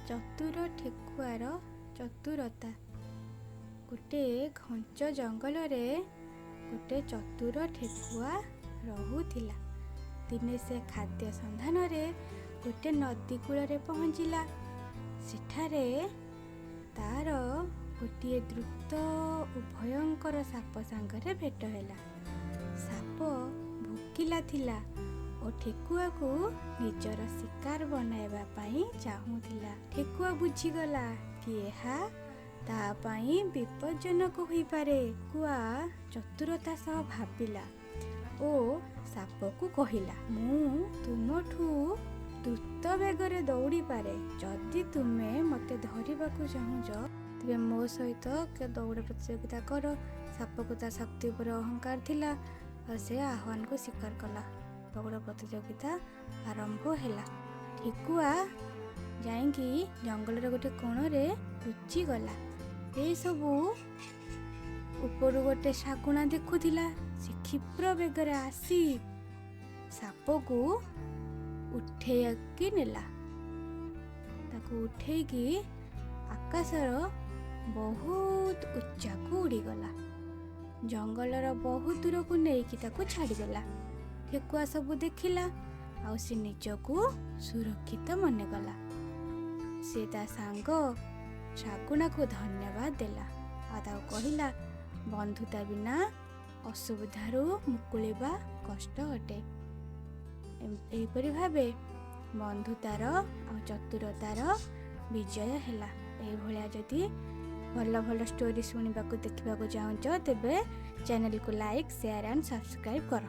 ଚତୁର ଠେକୁଆର ଚତୁରତା। ଗୋଟେ ଘଞ୍ଚ ଜଙ୍ଗଲରେ ଗୋଟେ ଚତୁର ଠେକୁଆ ରହୁଥିଲା। ଦିନେ ସେ ଖାଦ୍ୟ ସନ୍ଧାନରେ ଗୋଟେ ନଦୀ କୂଳରେ ପହଞ୍ଚିଲା। ସେଠାରେ ତାର ଗୋଟିଏ ଦ୍ରୁତ ଓ ଭୟଙ୍କର ସାପ ସାଙ୍ଗରେ ଭେଟ ହେଲା। ସାପ ଭୋକିଲା ଥିଲା ଓ ଠେକୁଆକୁ ନିଜର ଶିକାର ବନାଇବା ପାଇଁ ଚାହୁଁଥିଲା। ଠେକୁଆ ବୁଝିଗଲା କି ଏହା ତା ପାଇଁ ବିପଜ୍ଜନକ ହୋଇପାରେ। ଠେକୁଆ ଚତୁରତା ସହ ଭାବିଲା ଓ ସାପକୁ କହିଲା, ମୁଁ ତୁମଠୁ ଦ୍ରୁତ ବେଗରେ ଦୌଡ଼ିପାରେ। ଯଦି ତୁମେ ମୋତେ ଧରିବାକୁ ଚାହୁଁଛ, ତେବେ ମୋ ସହିତ ଦୌଡ଼ ପ୍ରତିଯୋଗିତା କର। ସାପକୁ ତା ଶକ୍ତି ଉପରେ ଅହଙ୍କାର ଥିଲା ଆଉ ସେ ଆହ୍ୱାନକୁ ସ୍ୱୀକାର କଲା। ଦୌଡ଼ ପ୍ରତିଯୋଗିତା ଆରମ୍ଭ ହେଲା। ଠେକୁଆ ଯାଇକି ଜଙ୍ଗଲର ଗୋଟେ କୋଣରେ ଲୁଚିଗଲା। ଏସବୁ ଉପରୁ ଗୋଟେ ଶାଗୁଣା ଦେଖୁଥିଲା। ସେ କ୍ଷିପ୍ର ବେଗରେ ଆସି ସାପକୁ ଉଠେଇକି ନେଲା। ତାକୁ ଉଠେଇକି ଆକାଶର ବହୁତ ଉଚ୍ଚାକୁ ଉଡ଼ିଗଲା। ଜଙ୍ଗଲର ବହୁତ ଦୂରକୁ ନେଇକି ତାକୁ ଛାଡ଼ିଦେଲା। ଠେକୁଆ ସବୁ ଦେଖିଲା ଆଉ ସେ ନିଜକୁ ସୁରକ୍ଷିତ ମନେକଲା। ସେ ତା ସାଙ୍ଗ ଶାଗୁଣାକୁ ଧନ୍ୟବାଦ ଦେଲା ଆଉ ତାକୁ କହିଲା, ବନ୍ଧୁତା ବିନା ଅସୁବିଧାରୁ ମୁକୁଳିବା କଷ୍ଟ ଅଟେ। ଏହିପରି ଭାବେ ବନ୍ଧୁତାର ଆଉ ଚତୁରତାର ବିଜୟ ହେଲା। ଏଇଭଳିଆ ଯଦି ଭଲ ଭଲ ଷ୍ଟୋରି ଶୁଣିବାକୁ ଦେଖିବାକୁ ଚାହୁଁଛ, ତେବେ ଚ୍ୟାନେଲକୁ ଲାଇକ୍, ସେୟାର ଆଣ୍ଡ ସବସ୍କ୍ରାଇବ୍ କର।